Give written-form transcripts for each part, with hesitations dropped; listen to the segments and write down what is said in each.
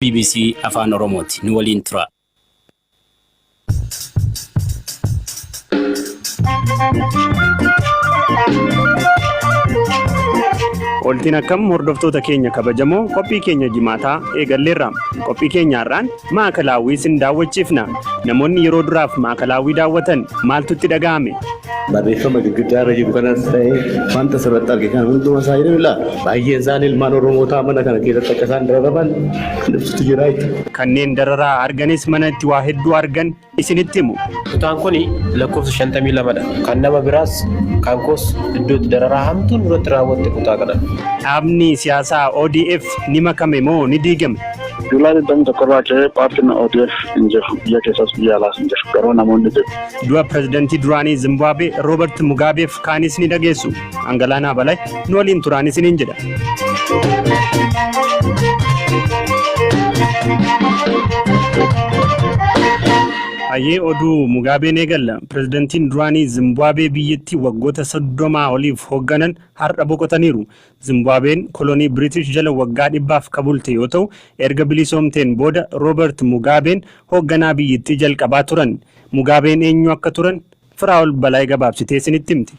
Bbc Afaan Oromooti. Nu waliin tura. Oltiin akkam hordoftoota keenya kabajamoo qophii keenya jimaataa eegalleerra. Qophii keenya har'aan maakalaawwii sin daawwachiifna. Namoonni yeroo duraaf maakalaawwii daawwatan maaltu itti dhaga'ame? Barreeffama girgiddaa irra jiru kanas ta'e wanta asirratti arge kana hunduma isaa jedhame laa baay'een isaanii ilmaan Oromootaa mana kana keessatti akka isaan dararaman kan ibsutu jira jechuudha. Kanneen dararaa arganis mana itti waa hedduu argan isinitti himu. Kutaan kun lakkoofsa 52 dha. Kan nama biraas kan koos iddoo itti dararaa hamtuun duratti raawwatte kutaa kana. Dhaabni siyaasaa ODF ni makame moo ni diigame? July 21 irraa ka'ee paartiin ODF hin jiru. Biyya keessas biyya alaas hin jiru. Garuu namoonni jiru. Du'a pirezidantii duraanii Zimbaabuwee Roobert Mugaabeef kaanis ni dhageessu. Angalaanaa Balay nu waliin turaan isiniin jedha. Hayyee oduu Mugaabeen eegalla. Pirezidantiin duraanii Zimbaabuwee biyyattii waggoota 30 oliif hoogganan har'a boqotaniiru. Zimbaabuween kolonii Biriitish jala waggaa dhibbaaf ka bulte yoo ta'u, erga bilisoomteen booda Roobert Mugaabeen hoogganaa biyyittii jalqabaa turan. Mugaabeen eenyu akka turan Firaa'ol Balaay gabaabsitee isinitti himti.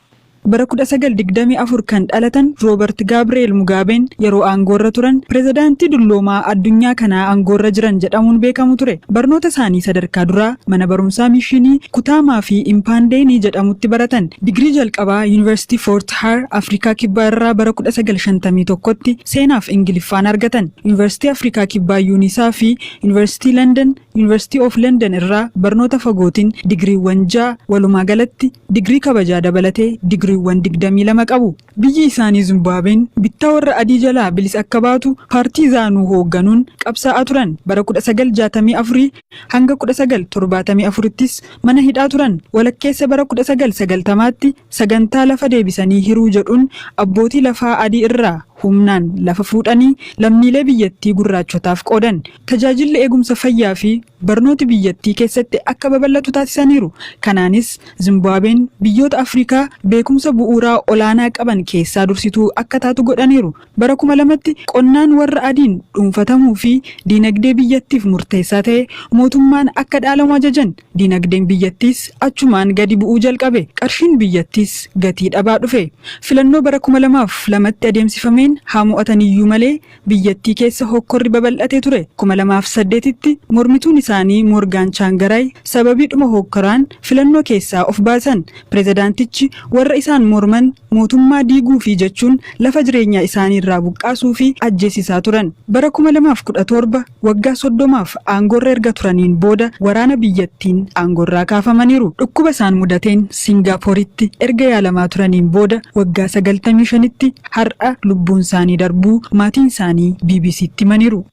Bara 1924 kan dhalatan Roobert Gaabri'eel Mugaabeen yeroo aangoorra turan pirezidaantii dulloomaa addunyaa kanaa aangoorra jiran jedhamuun beekamu ture. Barnoota isaanii sadarkaa duraa mana barumsaa Mishinii Kutaamaa fi Impaandeenii jedhamutti baratan. Digirii jalqabaa Yuunivarsiitii Foort Haar Afrikaa Kibbaa irraa bara 1951tti seenaaf Ingiliffaan argatan. Yuunivarsiitii Afrikaa Kibbaa Yuunisaa fi Yuunivarsiitii London University of London irraa barnoota fagootiin digiriiwwan 6 walumaa galatti digirii kabajaa dabalatee digiriiwwan 22 qabu. Biyyi isaanii Zimbaabween bittaa warra adii jalaa bilisa akka baatu paartii Zaanuu hoogganuun qabsaa'aa turan. Bara 1964 hanga 1974ttis mana hidhaa turan. Walakkeessa bara 1990tti sagantaa lafa deebisanii hiruu jedhuun abbootii lafaa adii irraa humnaan lafa fuudhanii lammiilee biyyattii gurraachotaaf qoodan. Tajaajilli eegumsa fayyaa fi barnooti biyyattii keessatti akka babal'atu taasisaniiru. Kanaanis Zimbaabween biyyoota Afrikaa beekumsa bu'uuraa olaanaa qaban keessaa dursituu akka taatu godhaniiru. Bara 2000tti qonnaan warra adiin dhuunfatamuu fi diinagdee biyyattiif murteessaa ta'e mootummaan akka dhaalamu ajajan. Diinagdeen biyyattiis achumaan gadi bu'uu jalqabe. Qarshiin biyyattiis gatii dhabaa dhufe. Filannoo bara 2002tti adeemsifameen haa mo'ataniyyuu malee biyyattii keessa hokkorri babal'atee ture. 2008tti mormituun isaanii Moorgaan Chaangaraay sababiidhuma hookkaraan filannoo keessaa of baasan. Pirezidaantichi warra isaan morman mootummaa diiguufi jechuun lafa jireenyaa isaaniirraa buqqaasuu fi ajjeesisaa turan. Bara 2017 waggaa 30f aangoorra erga turaniin booda waraana biyyattiin aangoorraa kaafamaniiru. Dhukkuba isaan mudateen Siingaapooritti erga yaalamaa turaniin booda waggaa 95tti har'a lubbuun isaanii darbuu maatiin isaanii BBCtti himaniiru.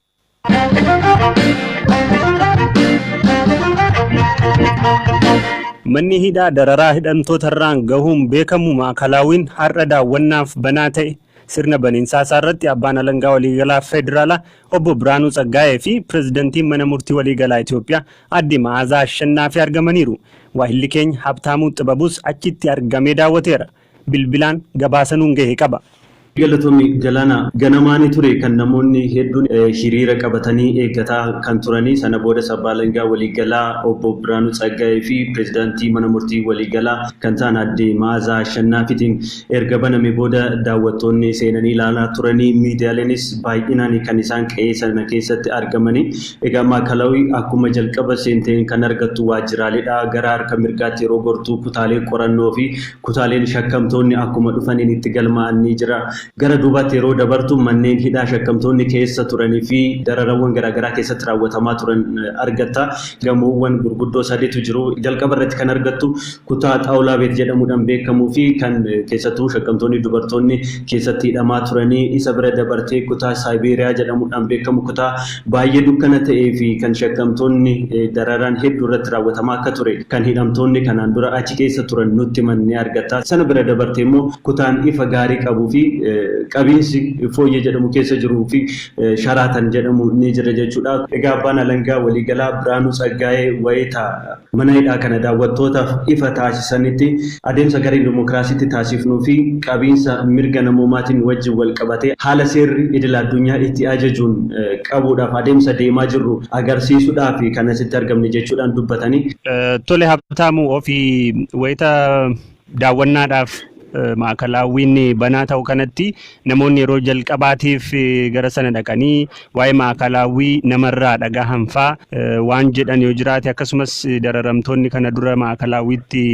Manni hidhaa dararaa hidhamtootarraan gahuun beekamu Maakalaawwiin har'a daawwannaaf banaa ta'e. Sirna baniinsaa isaarratti Abbaan Alangaa Waliigalaa Federaalaa Obbo Birhaanuu Tsaggaayee fi Pireezidantiin Mana Murtii Waliigalaa Itoophiyaa Aadde Ma'aazaa Ashannaafi argamaniiru. Waahilli keenya Habtaamuu Xibabuus achitti argamee daawwateera. Bilbilaan gabaasa nuun gahe qaba. Galatoomi Galaanaa. Ganamaani ture kan namoonni hedduun hiriira qabatanii eeggataa kan turanii. Sana boodas Abbaa Alangaa Waliigalaa Obbo Birhaanuu Tsaggaayee fi Pireezidaantii Mana Murtii Waliigalaa kan ta'an Aadde Ma'aazaa Ashannaafitiin erga baname booda daawwattoonni seenanii ilaalaa turanii. Miidiyaaleenis baay'inaan kan isaan qe'ee sana keessatti argamanii. Egaa Maakalaawii akkuma jalqaba seenteen kan argattu waajjiraaleedha. Gara harka mirgaatti yeroo gortu kutaalee qorannoo fi Kutaaleen shakkamtoonni akkuma dhufaniin itti galmaa'an ni jira. Gara duubaatti yeroo dabartu manneen hidhaa shakkamtoonni keessa turanii fi dararawwan garaagaraa keessatti raawwatamaa turan argatta. Gamoowwan gurguddoo sadiitu jiru. Jalqaba irratti kan argattu kutaa Xaawulaa Beet jedhamuudhaan beekamuu fi kan keessattuu shakkamtoonni dubartoonni keessatti hidhamaa turanii isa bira dabartee kutaa Saayibeeriyaa jedhamuudhaan beekamu kutaa baay'ee dukkana ta'ee fi kan shakkamtoonni dararaan hedduu irratti raawwatamaa akka ture kan hidhamtoonni kanaan dura achi keessa turan nutti himan ni argatta. Sana bira dabartee immoo kutaan ifa gaarii qabuu fi qabiinsi fooyyee jedhamu keessa jiruu fi Sharaatan jedhamu ni jira jechuudha. Egaa abbaan alangaa waliigalaa Biraanuu Tsaggaayee wayita mana hidhaa kana daawwattootaaf ifa taasisanitti adeemsa garee dimokiraasiitti taasifnuu fi qabiinsa mirga namoomaatiin wajjin wal qabatee haala seerri idil addunyaa itti ajajuun qabuudhaaf adeemsa deemaa jirru agarsiisuudhaaf kan asitti argamne jechuudhaan dubbatanii. Tole, Habtaamuu, ofii wayita daawwannaadhaaf maakalaawwiin banaa ta'u kanatti namoonni yeroo jalqabaatiif gara sana dhaqanii waa'ee maakalaawwii namarraa dhagahan faa waan jedhan yoo jiraate, akkasumas dararamtoonni kana dura maakalaawwiitti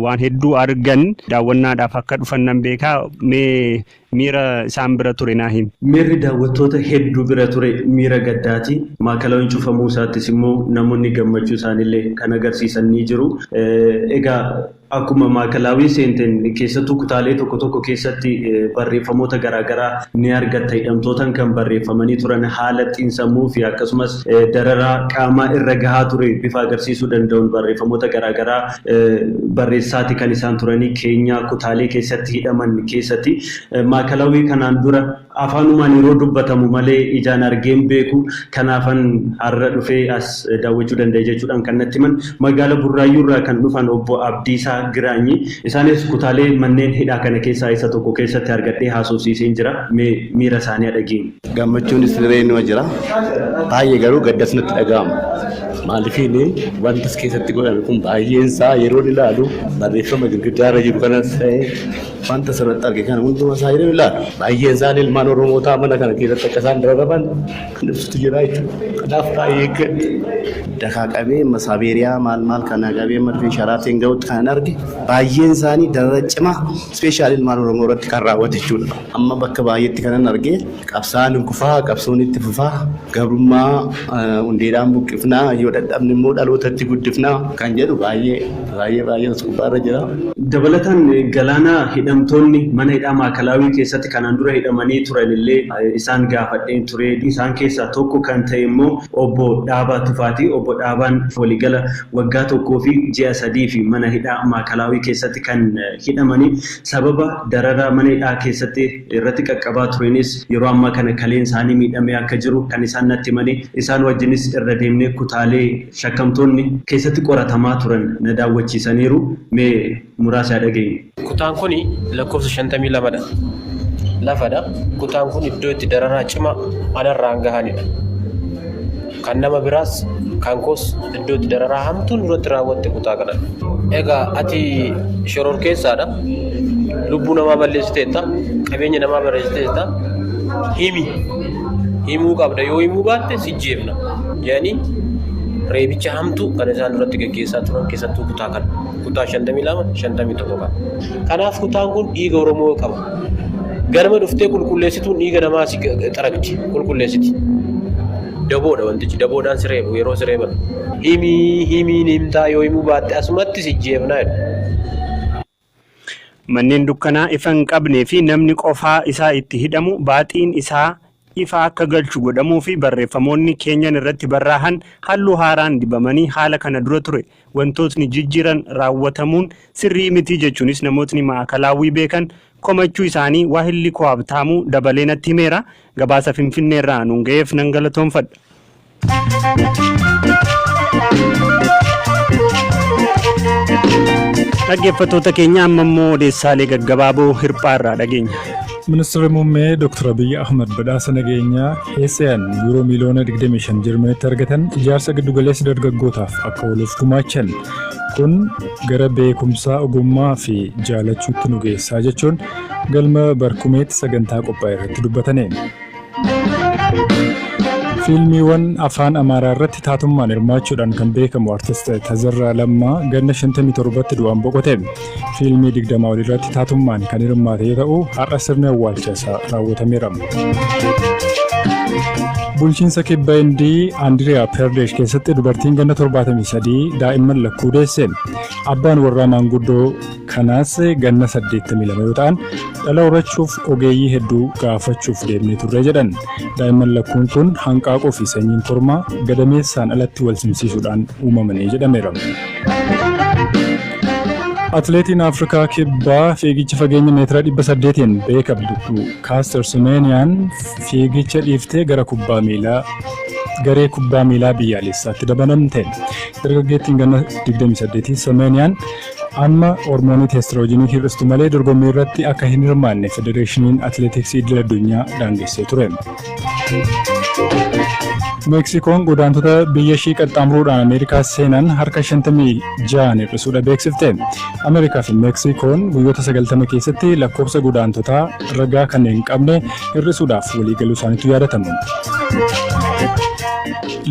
waan hedduu argan daawwannaadhaaf akka dhufan nan beekaa, mee miira isaan bira ture naa himi. Miirri daawwattoota hedduu bira ture miira gaddaati. Maakalaawwiin cufamuu isaattis immoo namoonni gammachuu isaaniillee kan agarsiisan ni jiru. Egaa akkuma maakalaawwii seenteen keessattuu kutaalee tokko tokko keessatti barreeffamoota garaagaraa ni argatta. Hidhamtootaan kan barreeffamanii turan haala xiinsammuu fi akkasumas dararaa qaamaa irra gahaa ture bifa agarsiisuu danda'uun barreeffamoota garaagaraa barreessaati kan isaan turanii keenyaa kutaalee keessatti hidhaman keessatti. Maakalaawwii kanaan dura afaanumaan yeroo dubbatamu malee ijaan argeen beeku, kanaafan har'a dhufee as daawwachuu danda'e jechuudhaan kan natti himan magaala Burraayyuu irraa kan dhufan obbo Abdiisaa Giraanyi. Isaanis kutaalee manneen hidhaa kana keessaa isa tokko keessatti argadhee haasofsiiseen jira. Mee miira isaanii dhageenye. Gammachuunis siree jira. Baay'ee garuu gaddas natti dhaga'ama. Maaliifin wanti as keessatti godhame kun baay'een isaa yeroo ilaalu barreeffama girgiddaa irra jiru kanas ta'e wanta asirratti arge kana hunduma isaa yeroo ilaalu baay'een isaanii ilmaan Oromootaa mana kana keessatti akka isaan dararaman kan ibsutu jira jechuudha. Kanaaf baay'ee gadda. Dakaa qabee Saabeeriyaa maal maal kana qabee marfee Sharaateen gahutti kan arge baay'een isaanii darara cimaa specially ilmaan Oromoo irratti kan raawwate jechuudha. Amma bakka baay'eetti kanan arge qabsaa'aan hin kufaa, qabsoon itti fufaa, gabrummaa hundeedhaan buqqifnaa, yoo dadhabne immoo dhalootatti guddifnaa kan jedhu baay'ee baay'ee baay'ee as gubbaarra jira. Dabalataan Galaanaa, hidhamtoonni mana hidhaa maakalaawii keessatti kanaan dura hidhamanii turan illee isaan gaafadheen ture. Isaan keessaa tokko kan ta'e immoo obbo Dhaabaa Tufaati. Obbo Dhaabaan waliigala waggaa 1 fi ji'a 3 fi mana hidhaa maakalaawii keessatti kan hidhamanii, sababa dararaa mana hidhaa keessatti irratti qaqqabaa turanis yeroo ammaa kana kaleen isaanii miidhamee akka jiru kan isaan natti himanii, isaan wajjinis irra deemnee kutaalee shakkamtoonni keessatti qoratamaa turan na daawwachiisaniiru. Mee muraasa dhageenye. Kutaan kun lakkoofsa 52dha. Lafadha. Kutaan kun iddoo itti dararaa cimaa anarraan gahanidha. Kan nama biraas kan koos iddoo itti dararaa hamtuun irratti raawwatte kutaa kanadha. Egaa ati shororkeessaadha. Lubbuu namaa balleessiteetta. Qabeenya namaa balleessiteetta. Himi. Himuu qabda. Yoo himuu baatte si jeefna. Jedhanii reebicha hamtuu kan isaan irratti gaggeessaa turan keessattuu kutaa kana. Kutaa 52, 51 kana. Kanaaf kutaan kun dhiiga Oromoo qaba. Ganama dhuftee qulqulleessituun dhiiga namaa si xaragdi, qulqulleessiti. Daboodha wantichi, daboodhaan si reebu yeroo si reeban. Himii, himiin himtaa, yoo himuu baatte asumatti si jeefnaa jedhu. Manneen dukkanaa ifa hin qabnee fi namni qofaa isaa itti hidhamu, baaxiin isaa ifa akka galchu godhamuu fi barreeffamoonni keenyan irratti barraahan halluu haaraan dibamanii haala kana dura ture wantootni jijjiiran raawwatamuun sirrii miti jechuunis namootni maakalaawwii beekan komachuu isaanii waahilli koo Habtaamuu dabalee natti himeera. Gabaasa Finfinneerraa nuun ga'eef nan galatoonfadha. Dhaggeeffattoota keenya, amma immoo odeessaalee gaggabaaboo hirphaarraa dhageenya. Ministeerri muummee Dr. Abiyyi Ahmad badhaasa nageenyaa Heeseen yuuroo miiliyoona 25 Jarmanitti argatan ijaarsa giddugaleessa dargaggootaaf akka ooluuf gumaachan. Kun gara beekumsaa, ogummaa fi jaalachuutti nu geessaa jechuun galma Barkumeetti sagantaa qophaa'e irratti dubbatane. Fiilmiiwwan afaan Amaaraa irratti taatummaan hirmaachuudhaan kan beekamu Artist Tazarraa Lammaa ganna 57tti du'aan boqote. Fiilmii 20 ol irratti taatummaan kan hirmaate yoo ta'u, har'a sirni awwaalcha isaa raawwatameera. Bulchiinsa kibba Hindii Andiriyaa Perdeesh keessatti dubartiin ganna 73 daa'imman lakkuu deesse. Abbaan warraa maanguddoo kanaas ganna 82 yoo ta'an, dhala horachuuf ogeeyyii hedduu gaafachuuf deemnee turre jedhan. Daa'imman lakkuun kun hanqaaquu fi sanyiin kormaa gadameessaan alatti wal simsiisuudhaan uumamanii jedhameera. Atileetiin Afrikaa Kibbaa fiigicha fageenya meetira 800n beekamtu Kaaster Semeeniyaan fiigicha dhiiftee gara kubbaa miilaa garee kubbaa miilaa biyyaalessaatti dabalamte. Dargaggeettiin ganna 28 Semeeniyaan amma hormoonii teestiroojiinii hir'istu malee dorgommii irratti akka hin hirmaanne Federeeshiniin Atileetiksii Idil Addunyaa daangessee ture. Meeksikoon godaantota biyya ishii qaxxaamuruudhaan Ameerikaa seenan harka 56 hir'isuudha beeksifte. Ameerikaa fi Meeksikoon guyyoota 90 keessatti lakkoofsa godaantotaa ragaa kan hin qabne hir'isuudhaaf waliigaluu isaaniitu yaadatama.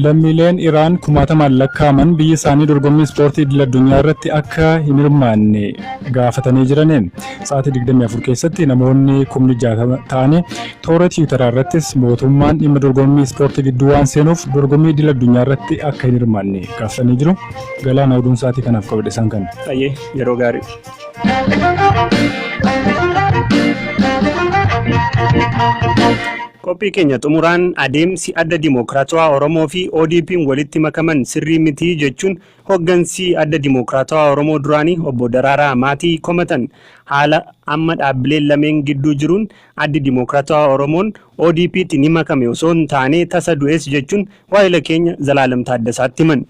Lammiileen Iraan kumaatamaan lakkaa'aman biyya isaanii dorgommii ispoortii idil addunyaa irratti akka hin hirmaanne gaafatanii jiran. Sa'aatii 24 keessatti namoonni 60,000 ta'anii toora Tiwutaraa irrattis mootummaan dhimma dorgommii ispoortii gidduu waan seenuuf dorgommii idil addunyaa irratti akka hin hirmaanne gaafatanii jiru. Galaana, oduun sa'aatii kanaaf qabadhe isaan kana. Ayyee, yeroo gaarii. Qophii keenya xumuraan, adeemsi Adda Dimookiraatawaa Oromoo fi ODP'n walitti makaman sirrii mitii jechuun hooggansi Adda Dimookiraatawaa Oromoo duraanii obbo Daraaraa Maatii komatan. Haala amma dhaabbileen lameen gidduu jiruun Addi Dimookiraatawaa Oromoon ODP'tti ni makame osoo hin taane tasa du'es jechuun waa'ila keenya Zalaalam Taaddasaatti himan.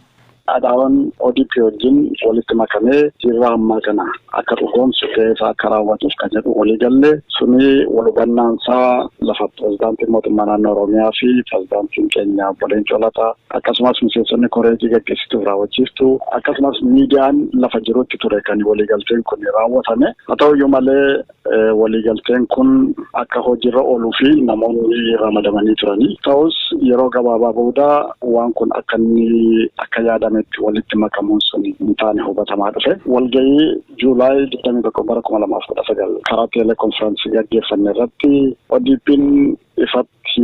ADAO'n ODP wajjin walitti makamee jirra ammaa kana akka dhugoomsu, gahee isaa akka raawwatuuf kan jedhu walii galle. Suni wal hubannaan isaa lafa pirezidaantiin mootummaa naannoo Oromiyaa fi pirezidaantiin keenya obbo Leencoo Lataa, akkasumas miseensonni koree gaggeessituuf raawwachiiftu, akkasumas miidiyaan lafa jirutti ture kan waliigalteen kun raawwatame. Haa ta'uyyuu malee, waliigalteen kun akka hojiirra ooluu fi namoonni ramadamanii turanii. Ta'us, yeroo gabaabaa booda waan kun akka inni akka yaadametti walitti makamuun sun hin taane hubatamaa dhufe. Walgahii Juulaay 21 bara 2019 karaa telekonferaansii gaggeeffanne irratti ODP'n ifatti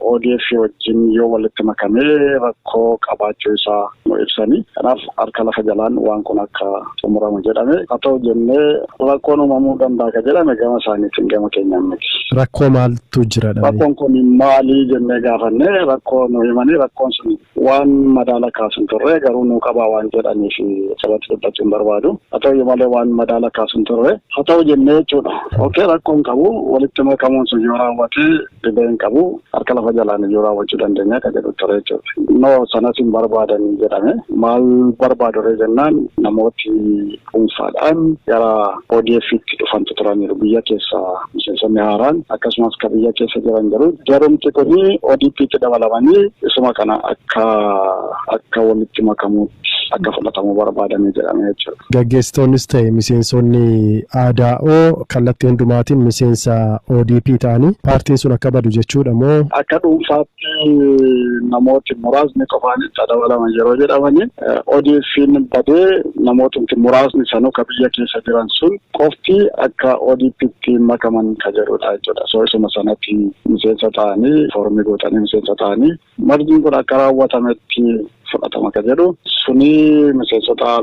ODF wajjin yoo walitti makamee rakkoo qabaachuu isaa nu ibsanii. Kanaaf harka lafa jalaan waan kun akka xumuramu jedhame. Haa ta'u jennee, rakkoon uumamuu danda'a ka jedhame gama isaaniitiin, gama keenyaan miti. Rakkoo maaltu jira dhabee? Rakkoon kun maalii jennee gaafanne, rakkoo nu himanii, rakkoon sun waan madaala kaasu hin turre, garuu nu qabaa waan jedhaniif asirratti dubbachuu hin barbaadu. Haa ta'u malee, waan madaala kaasu hin turre. Haa ta'u jennee jechuudha. Okay, rakkoon qabu, walitti makamuun sun yoo raawwate dhibee hin qabu, harka lafa jalaan yoo raawwachuu dandeenya ka jedhu ture jechuudha. No, sanas hin barbaadanii jedhame. Maal barbaadu ree jennaan, namooti dhuunfaadhaan gara ODF'tti dhufantu turaniiru, biyya keessa miseensonni haaraan, akkasumas ka biyya keessa jiran jiru. Jarumti kuni ODP'tti dabalamanii isuma kana akka walitti makamuutti akka fudhatamuu barbaadanii jedhame jechuudha. Gaggeessitoonnis ta'e miseensonni ADAO kallattii hundumaatiin miseensa ODP ta'anii paartiin sun akka badu jechuudha moo? Akka dhuunfaatti namooti muraasni qofaan itti dabalaman yeroo jedhamani, ODF'n badee namootni muraasni sanuu ka biyya keessa jiran sun qofti akka ODP'tti makaman ka jedhudha jechuudha. So isuma sanatti miseensa ta'anii, foormii guutanii miseensa ta'anii, margiin kun akka raawwatametti fudhatama ka jedhu suni miseensota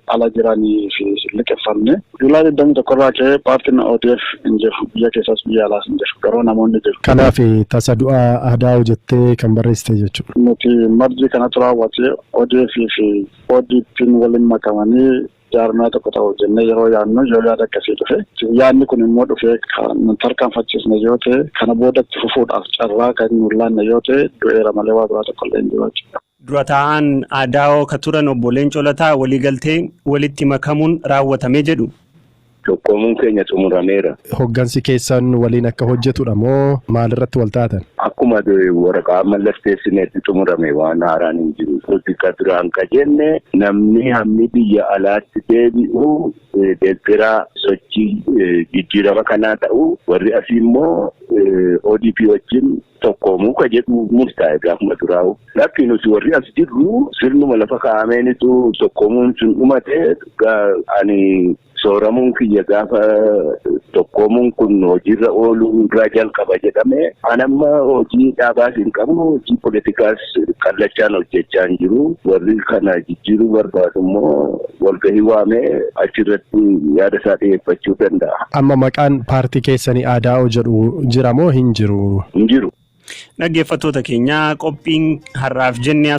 ala jiranii fi liqeffanne. Juulaay 21 irraa ka'ee paartiin ODF hin jiru. Biyya keessas biyya alaas hin jiru. Garuu namoonni jiru. Kanaaf tasa du'aa ADAO jettee kan barreessite jechuudha. Nuti margi kanatu raawwate, ODF fi ODP'n waliin makamanii jaarmiyaa tokko ta'u jennee yeroo yaadnu, yoo yaada akkasii dhufe, yaadni kun immoo dhufee kan tarkaanfachiisne yoo ta'e, kana boodatti fufuudhaaf carraa kan nu laanne yoo ta'e, du'eera malee waa biraa tokko illee hin jiru jechuudha. Dura taa'aan ADAO ka turan obbo Leencoo Lataa waliigaltee walitti makamuun raawwatame jedhu. Tokkoomuun keenya xumurameera. Hoggansi keessan waliin akka hojjetudha moo maalirratti wal taatan? Akkuma waraqaa mallatteessinetti xumurame, waan haaraan hin jiru. Nuti ka duraan ka jenne, namni hammi biyya alaatti deebi'u deeggaraa sochii jijjiirama kanaa ta'u, warri asii immoo ODP wajjin tokkoomuu ka jedhu murtaa'e gaafuma duraa'u. Lakki, nuti warri as jirru sirnuma lafa kaa'ameenitu tokkoomuun sun dhumate. Ani sooramuun kiyya gaafa tokkoomuun kun hojiirra ooluu irraa jalqaba jedhame. An amma hojii dhaabaas hin qabu, hojii poolitikaas kallachaan hojjechaa hin jiru. Warri kana jijjiiruu barbaadu immoo walgahii waamee achirratti yaada isaa dhiyeeffachuu danda'a. Amma maqaan paartii keessanii ADAO jedhu jira moo hin jiru? Hin jiru. Dhaggeeffattoota keenya, qophiin har'aaf jenne